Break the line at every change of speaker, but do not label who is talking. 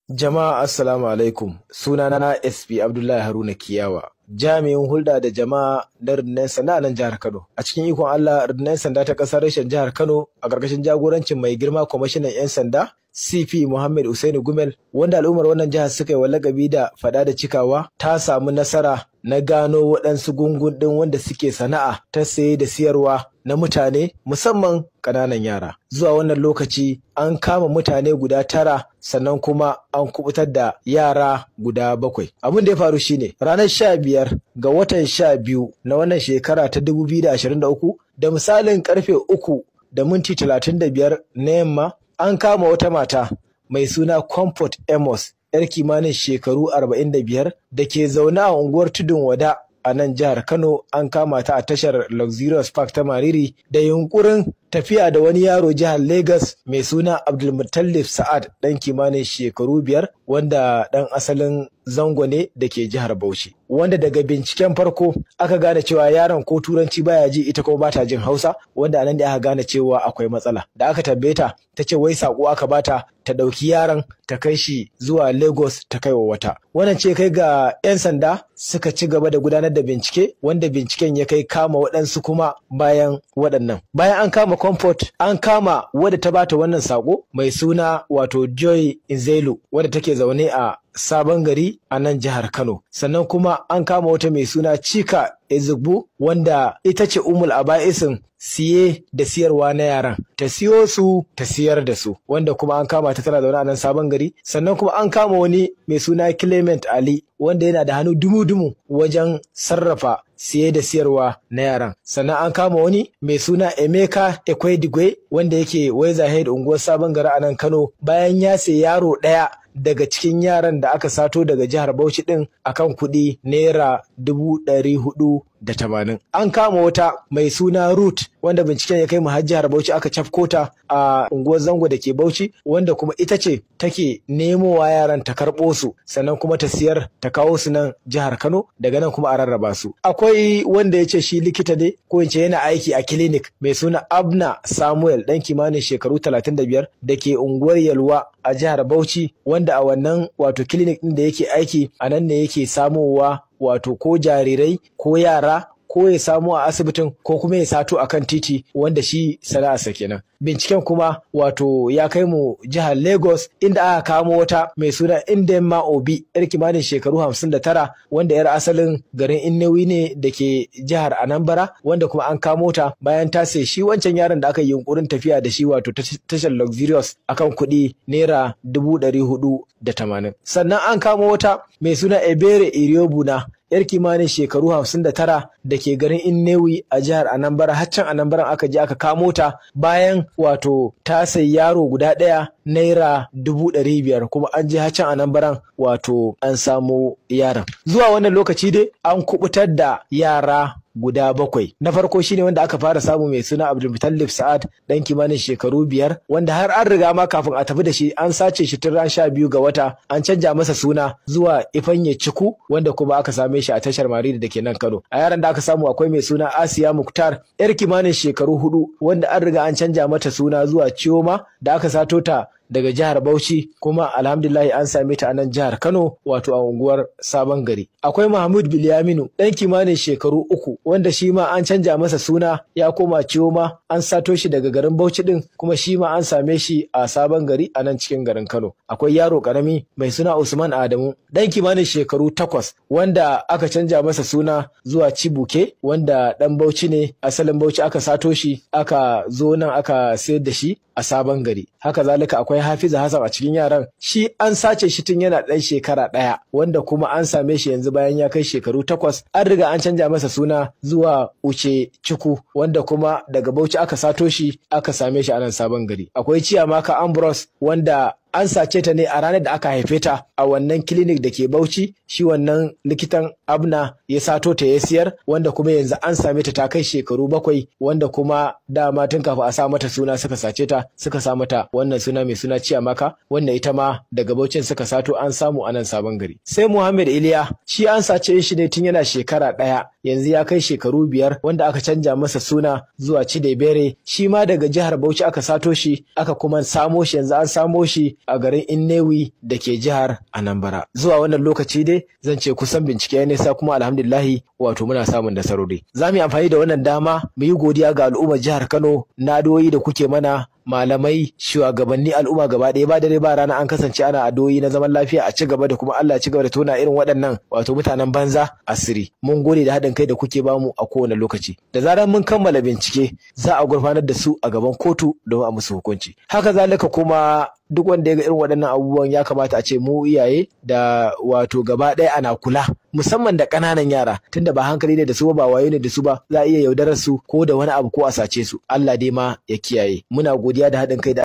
Jama'a, assalamu alaikum. Sunana SP Abdullahi Haruna Kiyawa, jami'in hulɗa da jama'a na Rundunar Sanda a nan jihar Kano. A cikin ikon Allah, Rundunar Sanda ta ƙasar reshen jihar Kano a ƙarƙashin jagorancin mai girma kwamishinan 'yan sanda CP Muhammad Usaini Gumel, wanda al'ummar wannan jihar suka yi wa lakabi da fada da cikawa, ta samu nasara na gano waɗansu gungun ɗin wanda suke sana'a ta saye da siyarwa na mutane, musamman ƙananan yara. Zuwa wannan lokaci an kama mutane guda 9, sannan kuma an kubutar da yara guda 7. Abin da ya faru shine ranar 15 ga watan 12 na wannan shekara ta 2023, da misalin karfe 3:35 na yamma, an kama wata mata mai suna Comfort Amos, 'yar kimanin shekaru 45, da ke zaune a unguwar Tudun Wada a nan jihar Kano. An kama ta a tashar Luxurious Park ta Mariri da yunkurin tafiya da wani yaro jihar Lagos mai suna Abdulmutallif Sa'ad, ɗan kimanin shekaru 5, wanda ɗan asalin zango ne da ke jihar Bauchi. Wanda daga binciken farko aka gane cewa yaron ko Turanci baya ji, ita kuma bata jin Hausa, wanda anan da aka gane cewa akwai matsala. Da aka tambaye ta, ta ce wai sako aka bata ta ɗauki yaron ta kai shi zuwa Lagos ta kai wa wata. Wannan ce kai ga 'yan sanda suka ci gaba da gudanar da bincike, wanda binciken ya kai kama waɗansu kuma bayan waɗannan. Bayan an kama Comfort, an kama wadda ta bata wannan sako mai suna wato Joy Inzelu, wadda take zaune a Sabon Gari a nan jihar Kano. Sannan kuma an kama wata mai suna Chika Ezugbu, wanda ita ce umul aba'isin siye da siyarwa na yaran. Ta siyo su ta siyar da su, wanda kuma an kama ta tana zaune a nan Sabon Gari. Sannan kuma an kama wani mai suna Clement Ali, wanda yana da hannu dumu-dumu wajen sarrafa siye da siyarwa na yaran. Sannan an kama wani mai suna Emeka Ekwedigwe, wanda yake Waiza Head, unguwar Sabon Gari a nan Kano, bayan ya sayi yaro ɗaya daga cikin yaran da aka sato daga jihar Bauchi din akan kuɗi naira 480,000. An kama wata mai suna Ruth, wanda binciken ya kai mu har jihar Bauchi, aka cafko ta a unguwar Zango da ke Bauchi, wanda kuma ita ce take nemowa yaran ta karɓo su, sannan kuma ta siyar, ta kawo su nan jihar Kano, daga nan kuma a rarraba su. Akwai wanda ya ce shi likita ne, ko in ce yana aiki a clinic, mai suna Abna Samuel, ɗan kimanin shekaru 35, da ke unguwar Yalwa a jihar Bauchi, wanda a wannan wato clinic ɗin da yake aiki a nan ne yake samowa wato ko jarirai ko yara, ko ya samu a asibitin ko kuma ya sato akan titi, wanda shi sana'arsa kenan. Binciken kuma wato ya kai mu jihar Lagos, inda aka kamo wata mai suna Indema Obi, yar kimanin shekaru 59, wanda yar asalin garin Innewi ne da ke jihar Anambra, wanda kuma an kamo ta bayan ta sai shi wancan yaron da aka yi yunkurin tafiya da shi wato tashar Luxurious akan kuɗi naira 480,000. Sannan an kamo wata mai suna Ebere Iriobuna, yar kimanin shekaru 59, da ke garin Innewi a jihar Anambra. Haccan Anambra aka je aka kamo ta bayan wato ta sayi yaro guda ɗaya naira 500,000, kuma an je haccan Anambra wato an samo yaron. Zuwa wannan lokaci dai an kubutar da yara guda 7. Na farko shine wanda aka fara samu mai suna Abdulmutallif Sa'ad, dan kimanin shekaru 5, wanda har an riga ma kafin a tafi da shi an sace shi tun ran 12 ga wata, an canja masa suna zuwa Ifanye Ciku, wanda kuma aka same shi a tashar Mariri da ke nan Kano. A yaran da aka samu akwai mai suna Asiya Muktar, yar kimanin shekaru 4, wanda an riga an canja mata suna zuwa Chioma, da aka sato ta daga jihar Bauchi, kuma alhamdulillah an same ta a nan jihar Kano, wato a unguwar Sabon Gari. Akwai Mahmud Bilyaminu, ɗan kimanin shekaru 3, wanda shi ma an canja masa suna ya koma Chioma, an sato shi daga garin Bauchi din, kuma shi ma an same shi a Sabon Gari a nan cikin garin Kano. Akwai yaro karami mai suna Usman Adamu, ɗan kimanin shekaru 8, wanda aka canja masa suna zuwa Chibuke, wanda ɗan Bauchi ne, asalin Bauchi aka sato shi, aka zo nan aka sayar da shi a Sabon Gari. Haka zalika akwai Hafiza Hassan a cikin yaran, shi an sace shi tun yana ɗan shekara 1, wanda kuma an same shi yanzu bayan ya kai shekaru 8, an riga an canja masa suna zuwa Uche Chuku, wanda kuma daga Bauchi aka sato shi, aka same shi a nan Sabon Gari. Akwai Chiamaka Ambrose, wanda an sace ta ne a ranar da aka haife ta a wannan clinic da ke Bauchi, shi wannan likitan Abna ya sato ta ya siyar, wanda kuma yanzu an same ta ta kai shekaru 7, wanda kuma dama tun kafin a sa mata suna suka sace ta, suka sa mata wannan suna mai suna Chiamaka, wanda ita ma daga Bauchin suka sato, an samu a nan Sabon Gari. Sai Muhammad Iliya, shi an sace shi ne tun yana shekara 1, yanzu ya kai shekaru 5, wanda aka canja masa suna zuwa Chidebere, shi ma daga jihar Bauchi aka sato shi, aka kuma samo shi, yanzu an samo shi a garin Innewi da ke jihar Anambra. Zuwa wannan lokaci dai zan ce kusan bincike ya nisa, kuma alhamdulillahi wato muna samun nasarori. Za mu yi amfani da wannan dama mu yi godiya ga al'ummar jihar Kano na addu'o'i da kuke mana, malamai, shugabanni, al'umma gaba ɗaya, ba dare ba rana an kasance ana addu'o'i na zaman lafiya, a ci gaba da kuma Allah ya ci gaba da tona irin waɗannan wato mutanen banza asiri. Mun gode da haɗin kai da kuke bamu a kowane lokaci. Da zarar mun kammala bincike, za a gurfanar da su a gaban kotu domin a musu hukunci. Haka zalika kuma duk wanda ya ga irin waɗannan abubuwan, ya kamata a ce mu iyaye da wato gaba ɗaya ana kula, musamman da ƙananan yara, tunda ba hankali ne da su ba, ba wayo ne da su ba, za a iya yaudarar su ko da wani abu ko a sace su. Allah dai ma ya kiyaye. Muna godiya da haɗin kai da